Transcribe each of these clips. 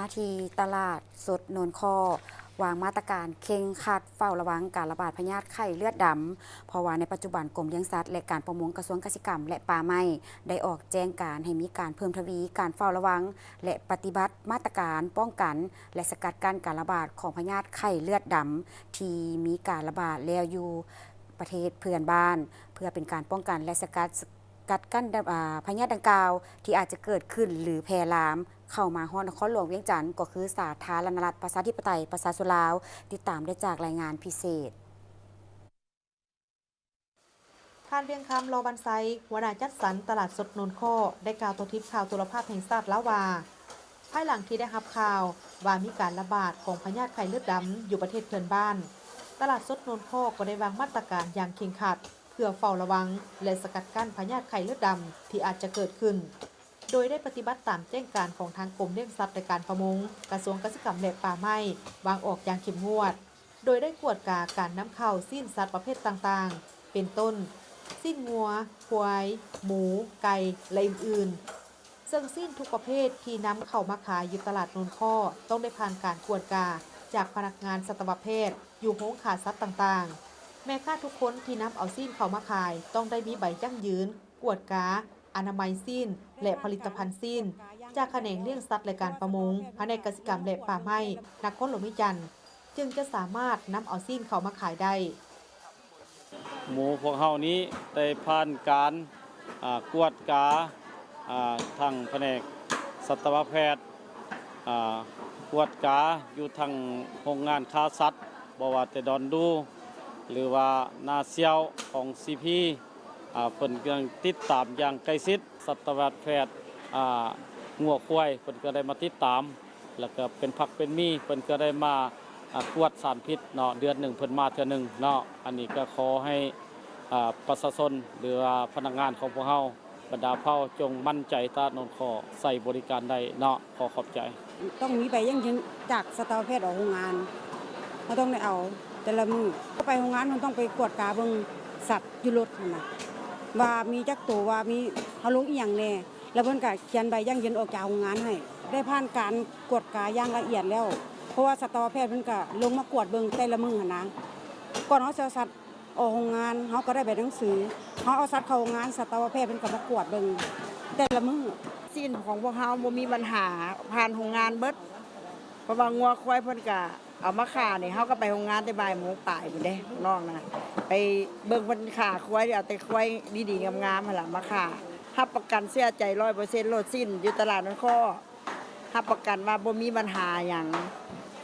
ມາທີ່ຕະຫຼາດສົດໂນນຄໍ້ ວາງມາດຕະການເຄັ່ງຄັດເຝົ້າລະວັງການລະບາດພະຍາດໄຂ້ເລືອດດຳ, ເພາະວ່າໃນປັດຈຸບັນກົມລ້ຽງສັດ ແລະ ການປະມົງ ກະຊວງກະສິກຳ ແລະ ປ່າໄມ້ ໄດ້ອອກແຈ້ງການໃຫ້ມີການເພີ່ມທະວີການເຝົ້າລະວັງ ແລະ ປະຕິບັດມາດຕະການປ້ອງກັນ ແລະ ສະກັດກັ້ນການລະບາດຂອງພະຍາດໄຂ້ເລືອດດຳ ທີ່ມີການລະບາດແລ້ວຢູ່ປະເທດເພື່ອນບ້ານ ເພື່ອເປັນການປ້ອງກັນ ແລະ ສະກັດ ກັດກັ້ນ ອາ ພະຍາດດັ່ງກ່າວ ທີ່ອາດຈະເກີດຂຶ້ນ ຫຼື ແຜ່ລາມເຂົ້າມາຮອດນະຄອນຫຼວງວຽງຈັນ ກໍຄືສາທາລະນະລັດ ປະຊາທິປະໄຕ ປະຊາຊົນລາວ. ຕິດຕາມໄດ້ຈາກລາຍງານພິເສດ. ທ່ານ ວຽງຄຳ ລໍບັນໄຊ ຫົວໜ້າຈັດສັນຕະຫຼາດສົດໂນນຄໍ້ ໄດ້ກ່າວຕໍ່ທີມຂ່າວໂທລະພາບແຫ່ງຊາດລາວວ່າ, ພາຍຫຼັງທີ່ໄດ້ຮັບຂ່າວວ່າມີການລະບາດຂອງພະຍາດໄຂ້ເລືອດດຳຢູ່ປະເທດເພື່ອນບ້ານ, ຕະຫຼາດສົດໂນນຄໍ້ກໍໄດ້ວາງມາດຕະການຢ່າງເຄັ່ງຄັດ ເພື່ອເຝົ້າລະວັງ ແລະ ສະກັດກັ້ນພະຍາດໄຂ້ເລືອດດຳທີ່ອາດຈະເກີດຂຶ້ນ, ໂດຍໄດ້ປະຕິບັດຕາມແຈ້ງການຂອງທາງກົມລ້ຽງສັດ ແລະ ການປະມົງ, ກະຊວງກະສິກຳ ແລະ ປ່າໄມ້ ວາງອອກຢ່າງເຂັ້ມງວດ, ໂດຍໄດ້ກວດກາການນຳເຂົ້າຊີ້ນສັດປະເພດຕ່າງໆ ເປັນຕົ້ນ ຊີ້ນງົວ, ຄວາຍ, ໝູ, ໄກ່ ແລະ ອື່ນໆ. ເຊິ່ງຊີ້ນທຸກປະເພດທີ່ນຳເຂົ້າມາຂາຍຢູ່ຕະຫຼາດໂນນຄໍ້ ຕ້ອງໄດ້ຜ່ານການກວດກາຈາກພະນັກງານສັດຕະວະແພດຢູ່ໂຮງຂ້າສັດຕ່າງໆ. ແມ່ຄ້າທຸກຄົນທີ່ນຳເອົາຊີ້ນເຂົ້າມາຂາຍ ຕ້ອງໄດ້ມີໃບຢັ້ງຢືນກວດກາອະນາໄມຊີ້ນ ແລະ ຜະລິດຕະພັນຊີ້ນ ຈາກຂະແໜງລ້ຽງສັດ ແລະ ການປະມົງ, ພະແນກກະສິກຳ ແລະ ປ່າໄມ້ ນະຄອນຫຼວງວຽງຈັນ ຈຶ່ງຈະສາມາດນຳເອົາຊີ້ນເຂົ້າມາຂາຍໄດ້. ໝູພວກເຮົານີ້ໄດ້ຜ່ານການ ອາ ກວດກາ ອາ ທາງພະແນກສັດຕະວະແພດ ອາ ກວດກາຢູ່ທາງໂຮງງານຂ້າສັດ ບໍ່ວ່າແຕ່ດອນດູ່ ຫຼືວ່ານາສ່ຽວຂອງ ຊີພີ ອາ ເພິ່ນກຳລັງຕິດຕາມຢ່າງໃກ້ຊິດ. ສັດຕະວະແພດ ອາ ງົວຄວາຍ ເພິ່ນກໍໄດ້ມາຕິດຕາມ ແລ້ວກໍເປັນພັກເປັນໝີ່ ເພິ່ນກໍໄດ້ມາ ອາ ກວດສານພິດເນາະ, ເດືອນໜຶ່ງເພິ່ນມາເທື່ອໜຶ່ງເນາະ. ອັນນີ້ກໍຂໍໃຫ້ ອາ ປະຊາຊົນ ຫຼືວ່າພະນັກງານຂອງພວກເຮົາ ບັນດາເຜົ່າ ຈົ່ງໝັ້ນໃຈຕະຫຼາດໂນນຄໍ້ ໃຊ້ບໍລິການໄດ້ເນາະ. ຂໍຂອບໃຈ. ຕ້ອງມີໃບຢັ້ງຢືນຈາກສັດຕະວະແພດອອກໂຮງງານ, ເຮົາຕ້ອງໄດ້ເອົາແຕ່ລະມື້. ເຂົ້າໄປໂຮງງານ ເຮົາຕ້ອງໄປກວດກາເບິ່ງສັດຢູ່ລົດຫັ້ນນະ ວ່າມີຈັກໂຕ, ວ່າມີ ເຮົາລົງອີ່ຫຍັງແດ່. ແລ້ວເພິ່ນກະຂຽນໃບຢັ້ງຢືນອອກຈາກໂຮງງານໃຫ້, ໄດ້ຜ່ານການກວດກາຢ່າງລະອຽດແລ້ວ, ເພາະວ່າສັດຕະວະແພດເພິ່ນກະລົງມາກວດເບິ່ງແຕ່ລະມື້ຫັ້ນນະ. ກ່ອນເຮົາຊິເອົາສັດອອກໂຮງງານ ເຮົາກໍໄດ້ໃບໜັງສື, ເຮົາເອົາສັດເຂົ້າໂຮງງານ ສັດຕະວະແພດເພິ່ນກໍມາກວດເບິ່ງແຕ່ລະມື້. ຊີ້ນຂອງພວກເຮົາບໍ່ມີບັນຫາ, ຜ່ານໂຮງງານເບິດ, ເພາະວ່າງົວຄວາຍເພິ່ນກະ ເອົາມາຂ້ານີ້ ເຮົາກໍໄປໂຮງງານແຕ່ບ່າຍໂມງປາຍພຸ້ນເດ້ ນ້ອງນະ, ໄປເບິ່ງເພິ່ນຂ້າຄວາຍ, ເອົາແຕ່ຄວາຍດີໆງາມໆຫັ້ນລະມາຂ້າ. ຮັບປະກັນເຊື່ອໃຈຮ້ອຍເປີເຊັນໂລດ, ຊີ້ນຢູ່ຕະຫຼາດໂນນຄໍ້ ຮັບປະກັນວ່າບໍ່ມີບັນຫາຫຍັງ.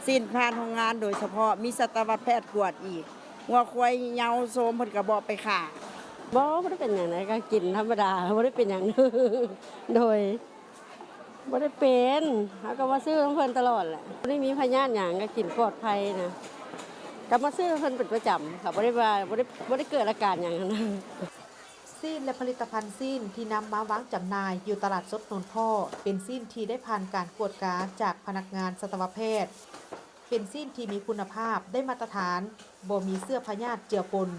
ຊີ້ນຜ່ານໂຮງງານໂດຍສະເພາະ, ມີສັດຕະວະແພດກວດອີກ. ງົວຄວາຍເຍົາໂຊມເພິ່ນກໍບໍ່ໄປຂ້າ. ບໍ່, ບໍ່ໄດ້ເປັນຫຍັງນະ, ກໍກິນທຳມະດາ, ບໍ່ໄດ້ເປັນຫຍັງ. ໂດຍ. ບໍ່ໄດ້ເປັນ, ເຮົາກໍມາຊື້ນຳເພິ່ນຕະຫຼອດແຫຼະ, ບໍ່ໄດ້ມີພະຍາດຫຍັງ, ກໍກິນປອດໄພນະ, ກໍມາຊື້ນຳເພິ່ນເປັນປະຈຳ, ກໍບໍ່ໄດ້ວ່າ ບໍ່ໄດ້ ບໍ່ໄດ້ເກີດອາການຫຍັງຫັ້ນນະ. ຊີ້ນ ແລະ ຜະລິດຕະພັນຊີ້ນທີ່ນຳມາວາງຈຳໜ່າຍຢູ່ຕະຫຼາດສົດໂນນຄໍ້ ເປັນຊີ້ນທີ່ໄດ້ຜ່ານການກວດກາຈາກພະນັກງານສັດຕະວະແພດ. ເປັນຊີ້ນທີ່ມີຄຸນນະພາບ, ໄດ້ມາດຕະຖານ, ບໍ່ມີເຊື້ອພະຍາດເຈືອປົນ,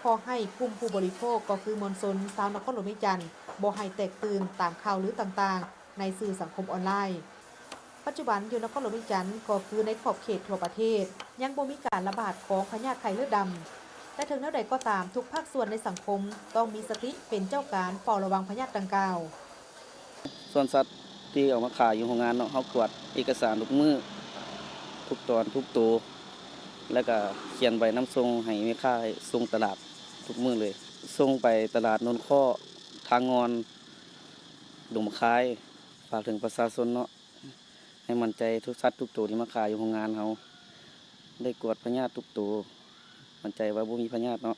ຂໍໃຫ້ກຸ່ມຜູ້ບໍລິໂພກ ກໍຄືມວນຊົນຊາວນະຄອນຫຼວງວຽງຈັນ ບໍ່ໃຫ້ແຕກຕື່ນຕາມຂ່າວລືຕ່າງໆໃນສື່ສັງຄົມອອນລາຍ. ປັດຈຸບັນຢູ່ນະຄອນຫຼວງວຽງຈັນ ກໍຄືໃນຂອບເຂດທົ່ວປະເທດ ຍັງບໍ່ມີການລະບາດຂອງພະຍາດໄຂ້ເລືອດດຳ, ແຕ່ເຖິງແນວໃດກໍຕາມ, ທຸກພາກສ່ວນໃນສັງຄົມຕ້ອງມີສະຕິເປັນເຈົ້າການເຝົ້າລະວັງພະຍາດດັ່ງກ່າວ. ສ່ວນສັດທີ່ເອົາມາຂາຍຢູ່ໂຮງງານເນາະ, ເຮົາກວດເອກະສານທຸກມື້, ທຸກຕອນ, ທຸກໂຕ, ແລ້ວກະຂຽນໃບນຳສົ່ງໃຫ້ແມ່ຄ້າສົ່ງຕະຫຼາດທຸກມື້ເລີຍ. ສົ່ງໄປຕະຫຼາດໂນນຄໍ້, ທາງງອນ, ດົງບັກຄາຍ. ຝາກເຖິງປະຊາຊົນເນາະ, ໃຫ້ໝັ້ນໃຈທຸກສັດທຸກໂຕທີ່ມາຂາຍຢູ່ໂຮງງານເຮົາ, ໄດ້ກວດພະຍາດທຸກໂຕ, ໝັ້ນໃຈວ່າບໍ່ມີພະຍາດເນາະ.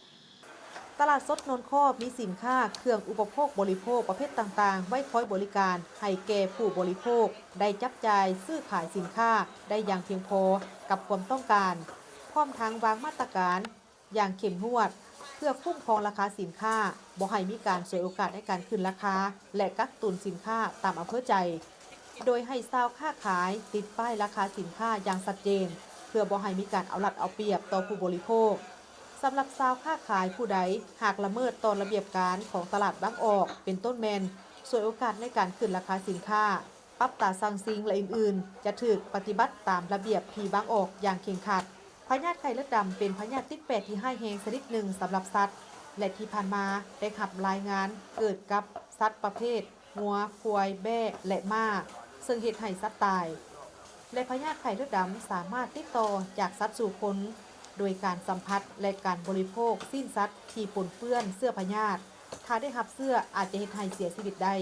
ຕະຫຼາດສົດໂນນຄໍ້ມີສິນຄ້າເຄື່ອງອຸປະໂພກບໍລິໂພກປະເພດຕ່າງໆ ໄວ້ຄອຍບໍລິການໃຫ້ແກ່ຜູ້ບໍລິໂພກ ໄດ້ຈັບຈ່າຍຊື້ຂາຍສິນຄ້າໄດ້ຢ່າງພຽງພໍກັບຄວາມຕ້ອງການ, ພ້ອມທັງວາງມາດຕະການຢ່າງເຂັ້ມງວດ ເພື່ອຄຸ້ມຄອງລາຄາສິນຄ້າ, ບໍ່ໃຫ້ມີການສວຍໂອກາດໃນການຂຶ້ນລາຄາ ແລະ ກັກຕຸນສິນຄ້າຕາມອຳເພີໃຈ. ໂດຍໃຫ້ຊາວຄ້າຂາຍຕິດປ້າຍລາຄາສິນຄ້າຢ່າງຊັດເຈນ ເພື່ອບໍ່ໃຫ້ມີການເອົາລັດເອົາປຽບຕໍ່ຜູ້ບໍລິໂພກ. ສຳລັບຊາວຄ້າຂາຍຜູ້ໃດຫາກລະເມີດຕໍ່ລະບຽບການຂອງຕະຫຼາດບາງອອກ ເປັນຕົ້ນແມ່ນສວຍໂອກາດໃນການຂຶ້ນລາຄາສິນຄ້າ, ປັບຕາສັງສິງ ແລະ ອື່ນໆ ຈະຖືກປະຕິບັດຕາມລະບຽບທີ່ວາງອອກຢ່າງເຄັ່ງຄັດ. ພະຍາດໄຂ້ເລືອດດຳເປັນພະຍາດຕິດແປດທີ່ຮ້າຍແຮງຊະນິດໜຶ່ງສຳລັບສັດ ແລະ ທີ່ຜ່ານມາໄດ້ຮັບລາຍງານເກີດກັບສັດປະເພດງົວ, ຄວາຍ, ແບ້ ແລະ ມ້າ ເຊິ່ງເຮັດໃຫ້ສັດຕາຍ ແລະ ພະຍາດໄຂ້ເລືອດດຳສາມາດຕິດຕໍ່ຈາກສັດສູ່ຄົນ ໂດຍການສຳຜັດ ແລະ ການບໍລິໂພກຊີ້ນສັດທີ່ປົນເປື້ອນເຊື້ອພະຍາດ. ຖ້າໄດ້ຮັບເຊື້ອອາດຈະເຮັດໃຫ້ເສຍຊີວິດໄດ້.